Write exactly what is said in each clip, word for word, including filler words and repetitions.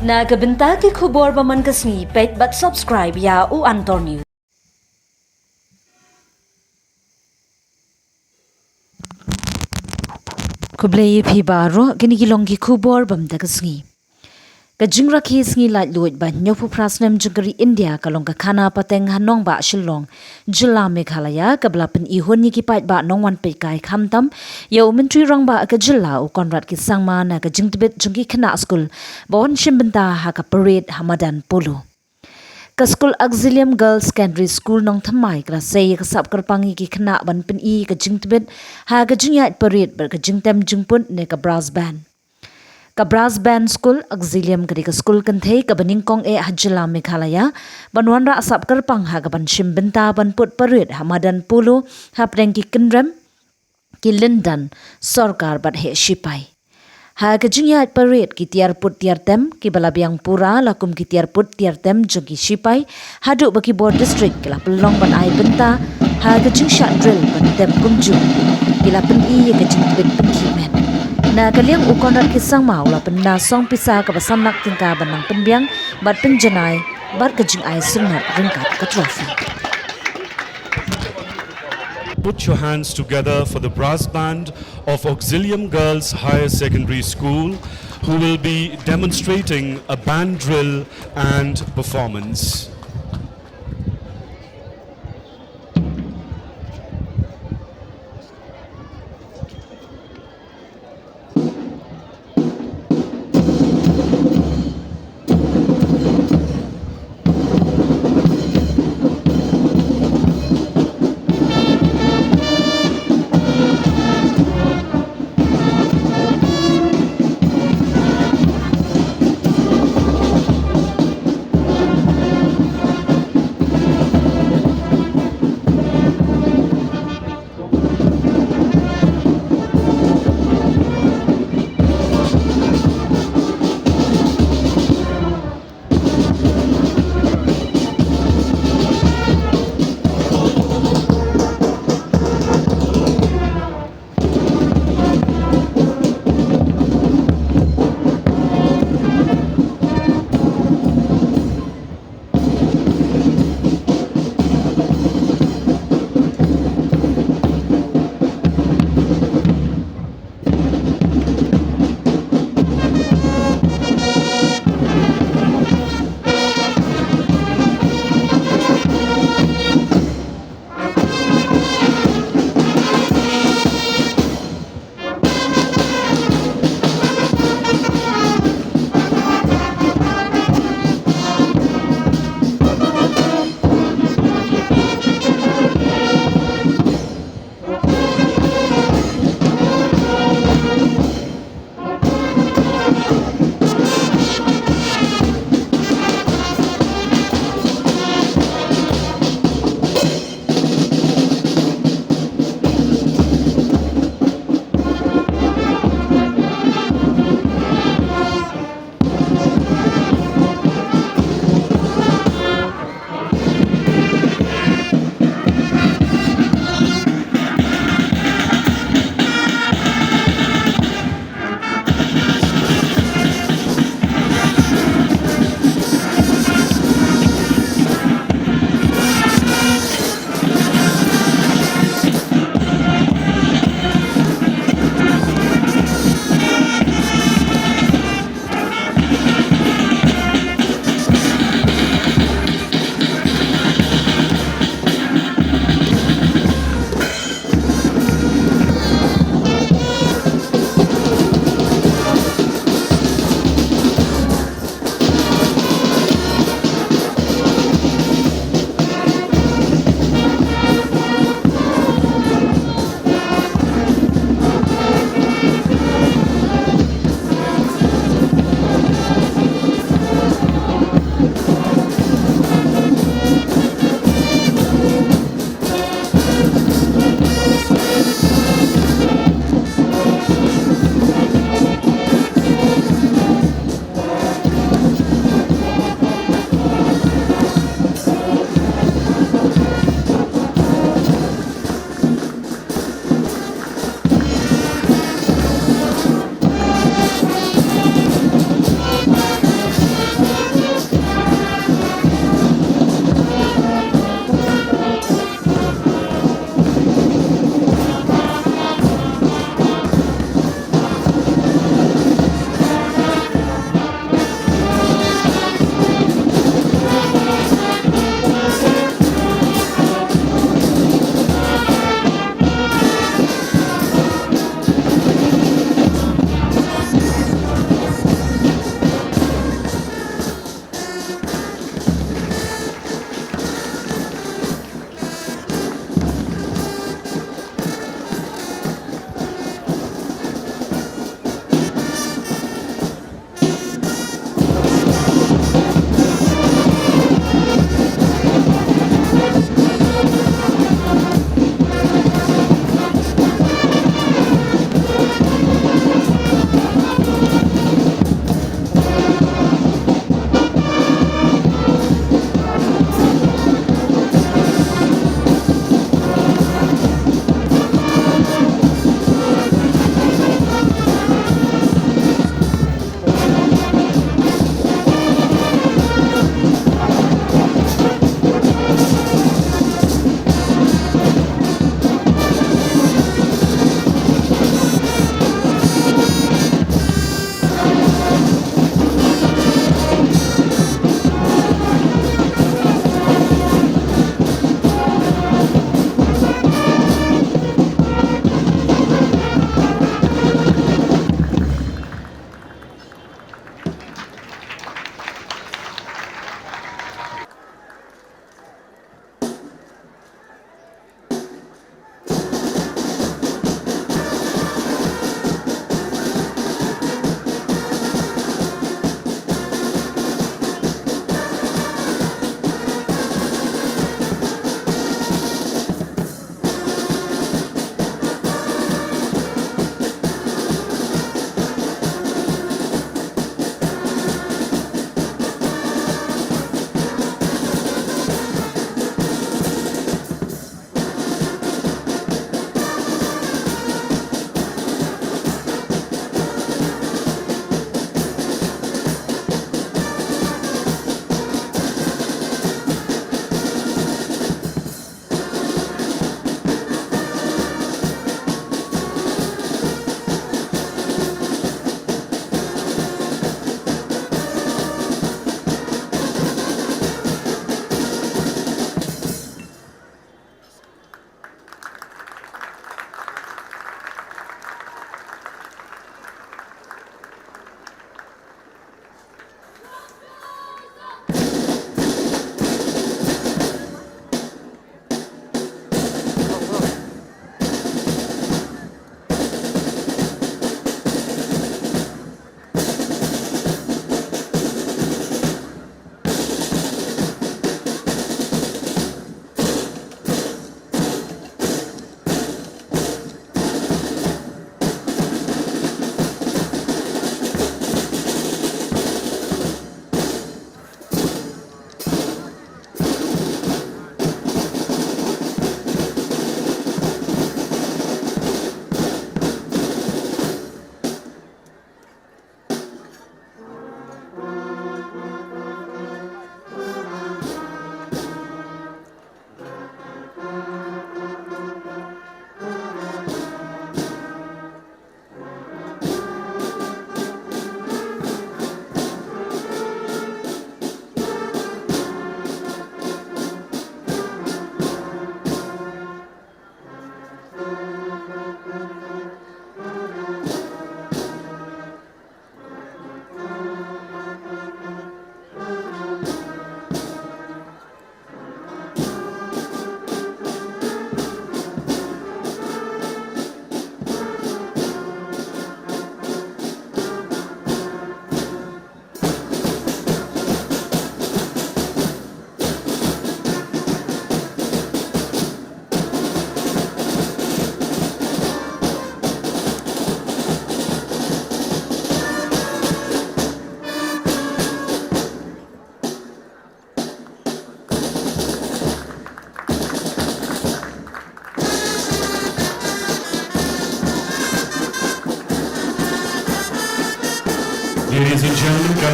Na ka bynta ki khubor ba man ka sngi, peit bad subscribe ïa u Antor News. Khublei ïa phi baroh, kine ki long ki khubor ba man ka sngi. Ka jingrakhe sngi laitluid ba hynñiewphew phra snem jong ka ri India ka long ka khana pateng ha nongbah Shillong, jylla Meghalaya, kaba la pyni hun ïa ki paidbah nongwan peitkai, khamtam ïa u Myntri Rangbah ka jylla u Conrad K Sangma, na ka jingtbit jong ki khynnah skul ba wan shim bynta ha ka parade ha madan Polo. Ka skul Auxilium Girls Secondary School Nongthymmai ka la sei ïa ka sap kyrpang ïa ki khynnah ban pyni ka jingtbit ha ka jingïaid parade bad ka jingtem jingput ne ka brass band. Ka brass band skul Auxilium ka dei ka skul kynthei kaba nyngkong eh ha jylla Meghalaya ban wanrah sap kyrpang ha kaban shim bynta ban put parade ha madan Polo hapdeng ki kynrem, ki lyndan sorkar bad heh shipai. Ha ka jingïaid parade, ki tiar put tiar tem kiba la biang pura la kum ki tiar put tiar tem jong ki shipai, haduh ba ki bor district ki la pynlong ban ai bynta ha ka jingshah drill ban tem kumjuh. Ki la pyni ïa ka jingtbit pynkhih met. Na ka liang u Conrad K Sangma u la pynda song pisa kaba san lak tyngka ban nang pynbiang bad pynjanai bad ka jingai syrnod ryngkat ka trophy. Put your hands together for the brass band of Auxilium Girls Higher Secondary School, who will be demonstrating a band drill and performance.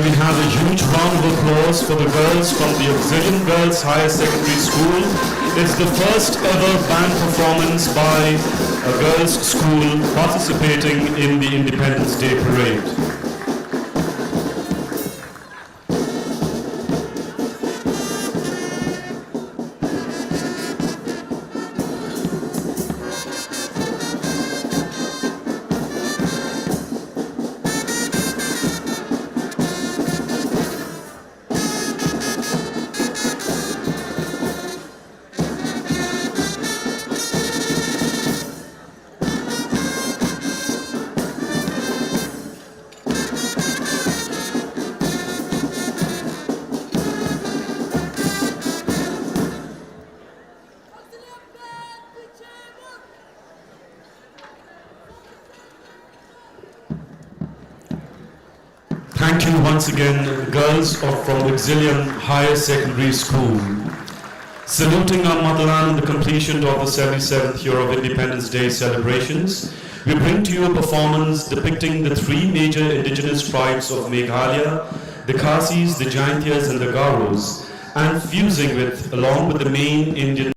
We have a huge round of applause for the girls from the Auxilium Girls Higher Secondary School. It's the first ever band performance by a girls' school participating in the Independence Day Parade. Thank you once again, girls of, from Auxilium Higher Secondary School. Saluting our motherland in the completion of the seventy-seventh year of Independence Day celebrations, we bring to you a performance depicting the three major indigenous tribes of Meghalaya, the Khasis, the Jaintias, and the Garos, and fusing with, along with the main Indian